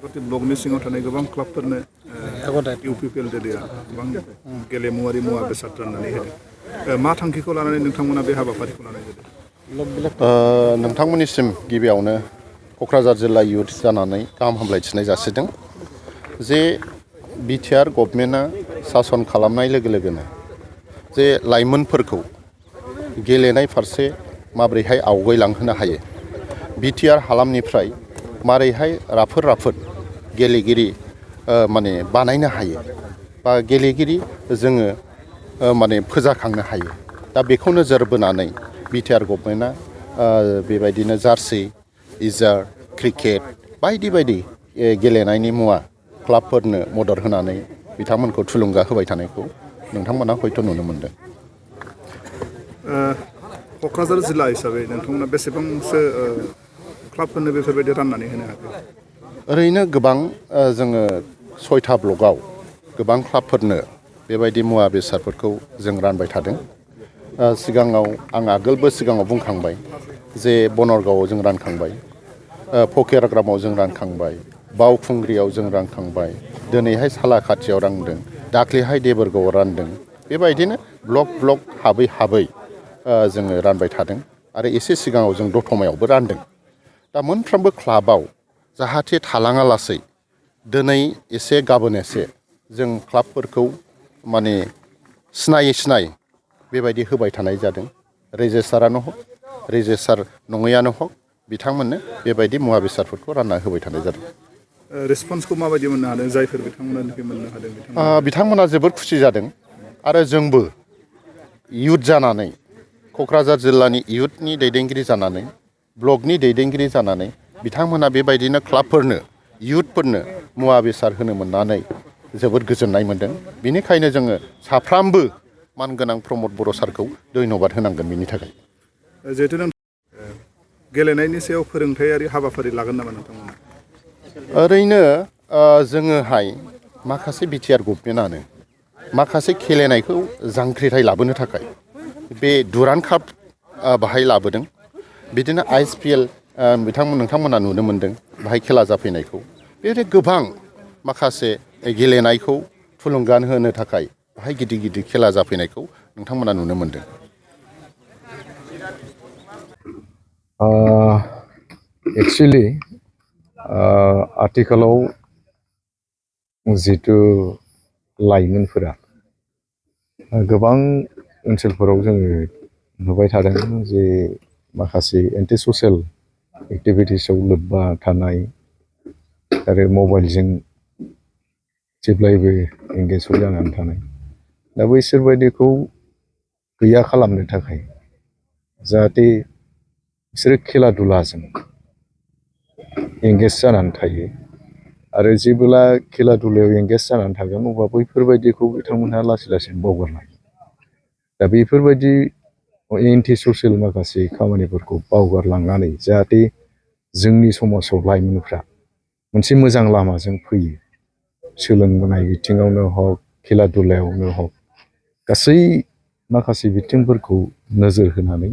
ब्लकनि सिङाव थानाय गोबां क्लाबफोरनो इउपिपिएलडिआ गोबां गेलेमुवारि मुवा बेसाद राननानै होदों। मा थांखिखौ लानानै नोंथांमोना बे हाबाफारिखौ लानाय जादों? नोंथांमोननिसिम गिबियावनो क'क्राझार जिल्ला इयुथ जानानै गाहाम हामलायथिनाय जासिदों जे बिटिआर गभर्नमेन्टआ सासन खालामनाय लोगो लोगोनो जे लाइमोनफोरखौ गेलेनाय फारसे माबोरैहाय आवगायलांहोनो हायो, बिटिआर हालामनिफ्राय मारैहाय राफोद गेलेगिरि माने बानायनो हायो बा गेलेगिरि जोङो माने फोजाखांनो हायो। दा बेखौ नोजोर बोनानै बिटिआर गभर्नमेन्टआ बेबायदिनो जार्सि, इजार, क्रिकेट बायदि बायदि गेलेनायनि मुवा क्लाबफोरनो मदद होनानै बिथांमोनखौ थुलुंगा होबाय थानायखौ नोंथांमोना हयथ' नुनो मोनदों। क'क्राझार जिल्ला हिसाबै नोंथांमोना बेसेबांसो क्लाबफोरनो बेफोरबायदि राननानै होनो हागोन? ओरैनो गोबां जोङो 6था ब्लकआव गोबां क्लाबफोरनो बेबायदि मुवा बेसादफोरखौ जों रानबाय थादों। सिगाङाव आं आगोलबो सिगाङाव बुंखांबाय जे बनरगावआव जों रानखांबाय, फकियारग्रामाव जों रानखांबाय, बावखुंग्रियाव जों रानखांबाय, दिनैहाय सालाखाथियाव रानदों, दाख्लैहाय देबोरगावआव रानदों। बेबायदिनो ब्लक हाबै जोङो रानबाय थादों आरो एसे सिगाङाव जों दतमायावबो रानदों। दा मोनफ्रोमबो क्लाबाव जाहाथे थालाङा लासै दिनै एसे गाबोन एसे जों क्लाबफोरखौ माने सिनाय बेबायदि होबाय थानाय जादों। रेजिस्टारानो हक रेजिस्टार नङैयानो हक बिथांमोननो बेबायदि मुवा बेसादफोरखौ रानना होबाय थानाय जादों। रेसपन्सखौ माबायदि मोननो हादों जायफोर बिथांमोनानोखि मोननो हादों? बिथांमोना जोबोद खुसि जादों आरो जोंबो इयुथ जानानै क'क्राझार जिल्लानि इयुथनि दैदेनगिरि जानानै ब्लकनि दैदेनगिरि जानानै बिथांमोना बेबायदिनो क्लाबफोरनो इयुथफोरनो मुवा बेसाद होनो मोननानै जोबोद गोजोननाय मोनदों। बेनिखायनो जोङो साफ्रामबो मानगोनां प्रमद बर' सारखौ धन्यबाद होनांगोन बेनि थाखाय। जिहेतु नों गेलेनायनि सायाव फोरोंथायारि हाबाफारि लागोन नामा नोंथांमोना? ओरैनो जोङोहाय माखासे बिटिआर गभर्नमेन्टआनो माखासे गेलेनायखौ जांख्रिथाय लाबोनो थाखाय बे दुरान्ड काप बाहाय लाबोदों। बिदिनो ISPL नोंथांमोना नुनो मोनदों बाहाय खेला जाफैनायखौ। बेबायदि गोबां माखासे गेलेनायखौ थुलुंगा होनो थाखाय बाहाय गिदिर खेला जाफैनायखौ नोंथांमोना नुनो मोनदों। एक्सुवेलि आथिखालाव जिथु लाइमोनफोरा गोबां ओनसोलफोराव जोङो नुबाय थादों जे माखासे एन्टि ससियेल एक्टिभिटिसआव लोब्बा थानाय आरो मबाइलजों जेब्लायबो एंगेजमेन्ट जानानै थानाय। दा बैसोरबायदिखौ गैया खालामनो थाखाय जाहाथे बिसोरो खेला दुलाजों एंगेज जानानै थायो आरो जेब्ला खेला दुलायाव एंगेज जानानै थागोन अब्ला बैफोरबायदिखौ बिथांमोनहा लासै लासैनो बावगारलाङो। दा बेफोरबायदि एन्टि ससियेल माखासे खामानिफोरखौ बावगारलांनानै जाहाथे जोंनि समाजाव लाइमोनफ्रा मोनसे मोजां लामाजों फैयो, सोलोंबोनाय बिथिङावनो हक खेला दुलायावनो हक गासै माखासे बिथिंफोरखौ नोजोर होनानै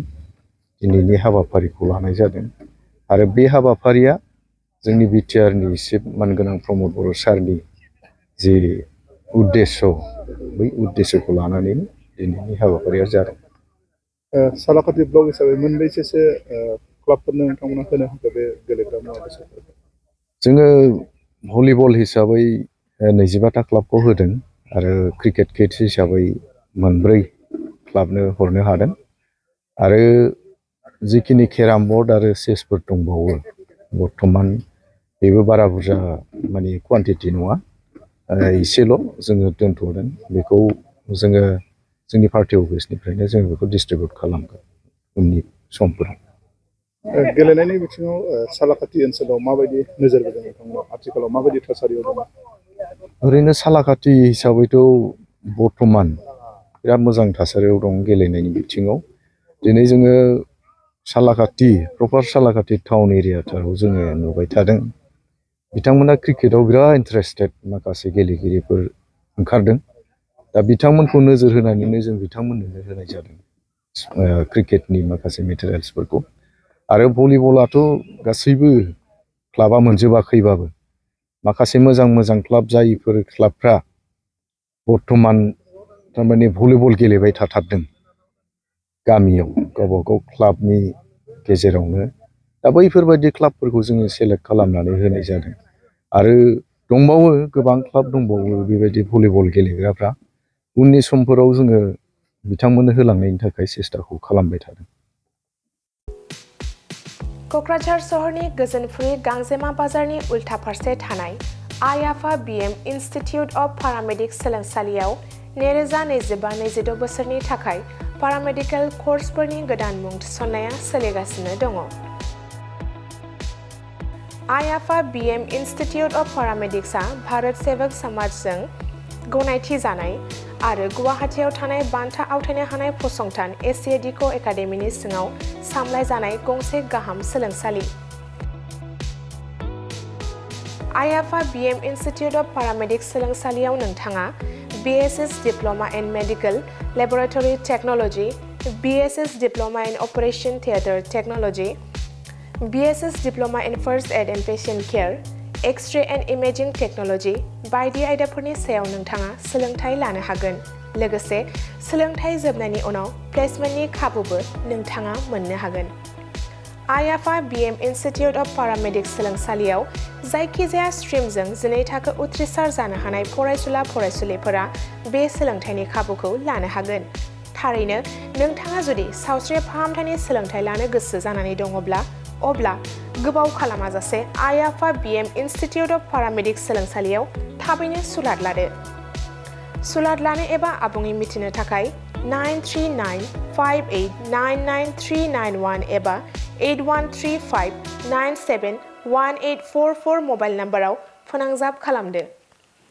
दिनैनि हाबाफारिखौ लानाय जादों। आरो बे हाबाफारिया जोंनि बिटिआरनि चिफ मानगोनां प्रमद बर' सारनि जे उद्देश्य बै उद्देश्यखौ लानानैनो दिनैनि हाबाफारिया जादों। सालाखाथि ब्लक हिसाबै मोनबेसेसो क्लाबफोरनो नोंथांमोना होनो हाखो बे गेलेग्रा मुवा बेसादफोरखौ? जोङो भलिबल हिसाबै 25टा क्लाबखौ होदों आरो क्रिकेट किट्स हिसाबै 4 क्लाबनो हरनो हादों। आरो जिखिनि केराम बर्ड आरो चेसफोर दंबावो बर्थमान बेबो बारा बुरजा माने कुवान्टिटि नङा, एसेल' जोङो दोनथ'दों। बेखौ जोङो जोंनि पार्टि अफिसनिफ्रायनो जों बेखौ डिस्ट्रिबिउट खालामगोन उननि समफोराव। गेलेनायनि बिथिङाव सालाखाथि ओनसोलाव माबायदि नोजोर होदों नोंथांमोना? आथिखालाव माबायदि थासारियाव दङ? ओरैनो सालाखाथि हिसाबैथ' बर्थमान बिराद मोजां थासारियाव दं गेलेनायनि बिथिङाव। दिनै जोङो प्रपार सालाखाथि टाउन एरियाथाराव जोङो नुबाय थादों बिथांमोना क्रिकेटआव बिराद इन्टारेस्टेड माखासे गेलेगिरिफोर ओंखारदों। दा बिथांमोनखौ नोजोर होनानैनो जों बिथांमोननो होनाय जादों क्रिकेटनि माखासे मेटेरियेल्सफोरखौ। आरो भलिबलाथ' गासैबो क्लाबा मोनजोबाखैबाबो माखासे मोजां क्लाब जायफोर क्लाबफ्रा बर्थमान थारमाने भलिबल गेलेबाय थाथारदों गामियाव गावबा गाव क्लाबनि गेजेरावनो दा बैफोरबायदि क्लाबफोरखौ जोङो सेलेक्ट खालामनानै होनाय जादों आरो दंबावो गोबां क्लाब दंबावो बेबायदि भलिबल गेलेग्राफ्रा उननि समफोराव जोङो बिथांमोननो होलांनायनि थाखाय सेस्टाखौ खालामबाय थादों। क'क्राझार सहरनि गोजोनफुरि गांजेमा बाजारनि उल्था फारसे थानाय आइ आफा BM इन्स्टिटिउट अफ पारामेडिक सोलोंसालियाव 2025-26 बोसोरनि थाखाय पारामेडिकेल कर्सफोरनि गोदान मुं थिसननाया सोलिगासिनो दङ। आइ आफा BM इन्स्टिटिउट अफ पारामेडिक्सआ भारत सेवक समाजजों गनायथि जानाय आरो गुवाहाटीआव थानाय बान्था आवथायनो हानाय फसंथान एसिएडिक' एकाडेमिनि सिङाव सामलायजानाय गंसे गाहाम सोलोंसालि। आइ आफा BM इन्स्टिटिउट अफ पारामेडिक्स सोलोंसालियाव नोंथाङा BSS diploma in medical laboratory technology, BSS diploma in operation theatre technology, BSS diploma in first aid and patient care, X-ray and imaging technology बायदि आयदाफोरनि सायाव नोंथाङा सोलोंथाय लानो हागोन। लोगोसे सोलोंथाय जोबनायनि उनाव प्लेसमेन्टनि खाबुबो नोंथाङा मोननो हागोन। आइ आफा BM इन्स्टिटिउट अफ पारामेडिक्स सोलोंसालियाव जायखिजाया स्ट्रिमजों 12 थाखो उथ्रिसार जानो हानाय फरायसुला-फरायसुलिफोरा बे सोलोंथायनि खाबुखौ लानो हागोन। थारैनो नोंथाङा जुदि सावस्रि फाहामथायनि सोलोंथाय लानो गोसो जानानै दङब्ला अब्ला गोबाव खालामाजासे आइ आफा BM इन्स्टिटिउट अफ पारामेडिक्स सोलोंसालियाव थाबैनो सुलाद लादो। सुलाद लानो एबा आबुङै मिथिनो थाखाय 9395899391 एबा 8135971844 मबाइल नाम्बाराव फोनांजाब खालामदो।